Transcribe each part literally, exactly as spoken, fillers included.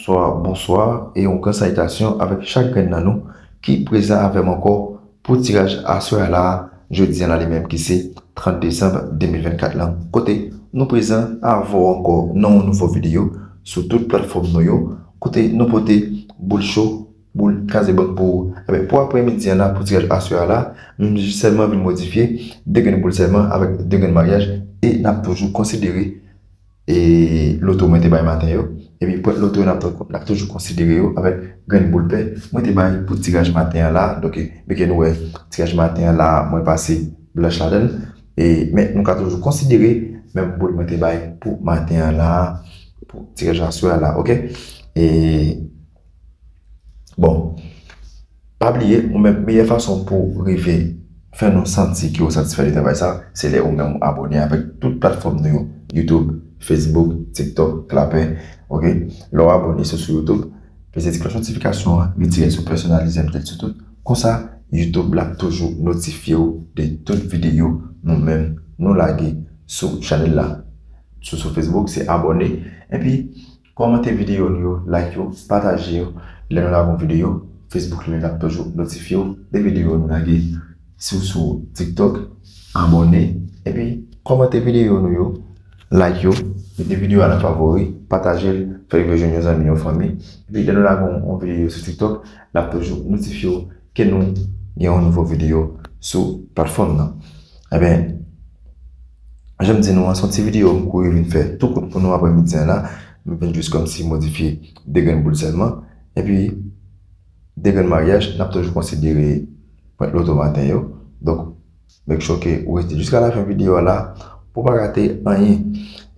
Bonswa, bonswa, e yon gran salitasyon avèk chak grenn nan nou ki prezan avè m ankò pou tiraj aswè a la, jodi a la li menm ki se trant desanm de mil vennkat lan, kote nou prezan avè w ankò nan yon nouvo videyo sou tout platfòm nou yo, kote nou pote boul cho, boul kraze bank pou ou. Ebyen, pou aprèmidi a la, pou tiraj aswè a la, m jis sèlman vin modifye de grenn boul sèlman avèk de grenn maryaj, e n ap toujou konsidere e loto mwen te bay maten yo. Epi pwent loto yo n ap, n ap toujou konsidere yo avèk grenn boul pè mwen te bay pou tiraj maten an la. Donk, byenke nou wè tiraj maten an la, mwen pase blanch ladan l. E, men nou ka toujou konsidere menm boul mwen te bay pou maten an la, pou tiraj aswè a la, oke? E, bon, pa bliye, ou menm, meyè fason pou w rive fè nou santi ke w satisfè de travay sa, se lè ou menm ou abòne avèk tout platfòm nou yo, YouTube, Facebook, TikTok, Clapper, oke? Lè w abòne sou, sou YouTube, peze ti klòch notifikasyon an, retire l sou pèsonalize m tel sou tout. Konsa, YouTube la toujou notifye w de tout videyo nou menm nou lage sou chanèl la. Sou, sou Facebook, se abòne. Epi, kòmante videyo nou yo, like yo, pataje yo. Lè nou lage yon videyo, Facebook li menm ap toujou notifye w de videyo nou lage sou, sou TikTok, abòne, epi kòmante videyo nou yo, like yo, mete videyo a nan favori, pataje l, fè l rive jwenn yon zanmi, yon fanmi. Epi lè nou lage yon, yon videyo sou TikTok, l ap toujou notifye w ke nou gen yon nouvo videyo sou platfòm nan. Ebyen, jan m di nou an, se yon ti videyo m kouri vin fè tou kout pou nou aprèmidi an la. M vin jis kòmsi modifye de grenn boul sèlman. Epi, de grenn maryaj, n ap toujou konsidere pwent loto maten yo. Donk, make sure ke ou rete jiska lafen videyo a la pou w pa rate anyen.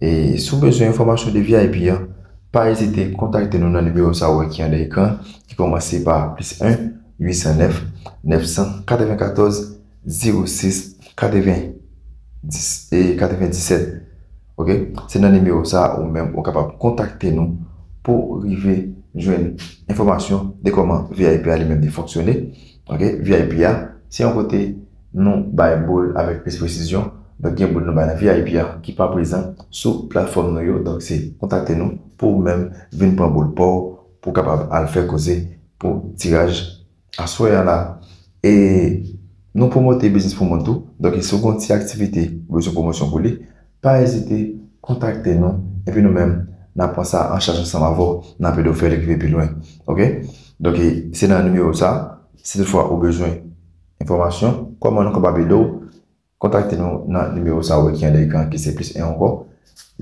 E si w bezwen enfòmasyon de V I P an, pa ezite kontakte nou nan nimewo sa w wè ki anlè ekran, ki kòmanse pa plis en, uit san nèf, nèf san katrevenkatòz, zewo sis, katreven, dis, e katrevendiset. Oke? Se nan nimewo sa a ou menm ou kapab kontakte nou pou rive jwenn enfòmasyon de kòman V I P a li menm li fonksyone. Oke? V I P a, se yon kote nou bay boul avèk plis presizyon. Donk, gen boul nou bay nan V I P a ki pa prezan sou platfòm nou yo. Donk, se kontakte nou pou ou menm vin pran boul pa w, pou w kapab al fè koze pou tiraj aswè a la. E nou pwomote biznis pou moun tou. Donk, si w gen yon ti aktivite, ou bezwen pwomosyon pou li, pa ezite kontakte nou. Epi nou menm, n ap pran sa an chaj ansanm avè w, n ap ede w fè l rive pi lwen. Oke? Donk, e, se nan nimewo sa, si toutfwa ou bezwen enfòmasyon, kòman nou kapab ede w, kontakte nou nan nimewo sa w wè ki anlè ekran, ki se plis en ankò,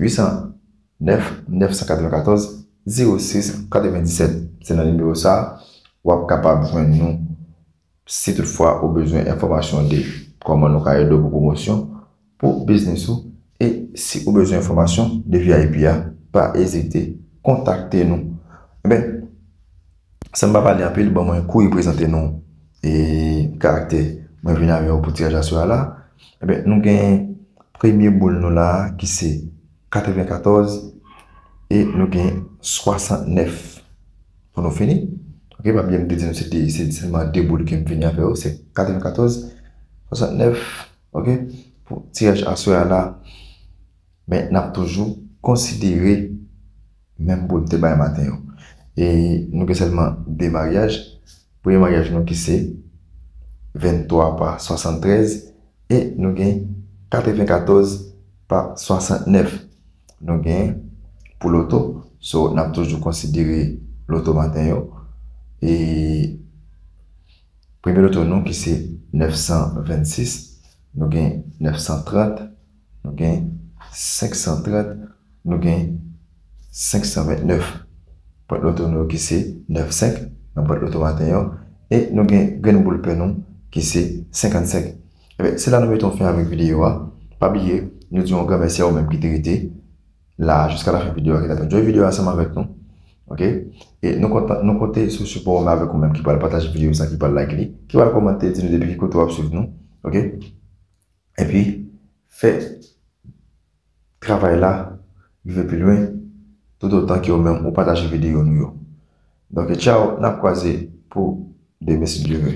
uit san nèf, nèf san katrevenkatòz, zewo sis, katrevendiset. Se nan nimewo sa a, w ap kapab jwenn nou si toutfwa ou bezwen enfòmasyon de kòman nou ka ede w pou pwomosyon, pou biznis ou. E si ou bezwen enfòmasyon de V I P a, pa ezite kontakte nou. Ebyen, san m pa pale anpil, ban mwen kouri prezante nou e karaktè mwen vin avè w pou tiraj aswè a la. Ebyen, nou gen premye boul nou la a, ki se katrevenkatòz, e nou gen swasantnèf pou nou fini. Oke, pa bliye m te di nou se de, se sèlman de boul ke m vini avè yo, se katrevenkatòz, swasantnèf, oke, pou tiraj aswè a la. Men n ap toujou konsidere menm boul m te bay maten yo. E nou gen sèlman de maryaj. Premye maryaj nou ki se venntwa pa swasanntrèz, e nou gen katrevenkatòz pa swasantnèf. Nou gen pou loto. So, n ap toujou konsidere loto maten yo. E premye loto nou ki se nèf san vennsis, nou gen nèf san trant, nou gen senk san trant, nou gen senk san vennèf. Pwent loto nou ki se nèf senk nan pwent loto maten yo. E nou gen grenn boul pè nou ki se senkannsenk. Ebyen, se la nou mete yon fen avèk videyo a. Pa bliye, nou di yon gran mèsi a ou menm ki te rete la jiska lafen videyo a, ki t ap enjoy videyo a ansanm avèk nou. Oke? E nou kontan, nou konte sou sipò ou menm avèk ou menm ki pral pataje videyo sa, ki pral like li, ki pral kòmante, di nou depi ki kote w ap swiv nou. Oke? Epi, fè travay la rive pi lwen, toutotan ke ou menm ou pataje videyo nou yo. Donk, tchaw, n ap kwaze pou demen si Dye vle.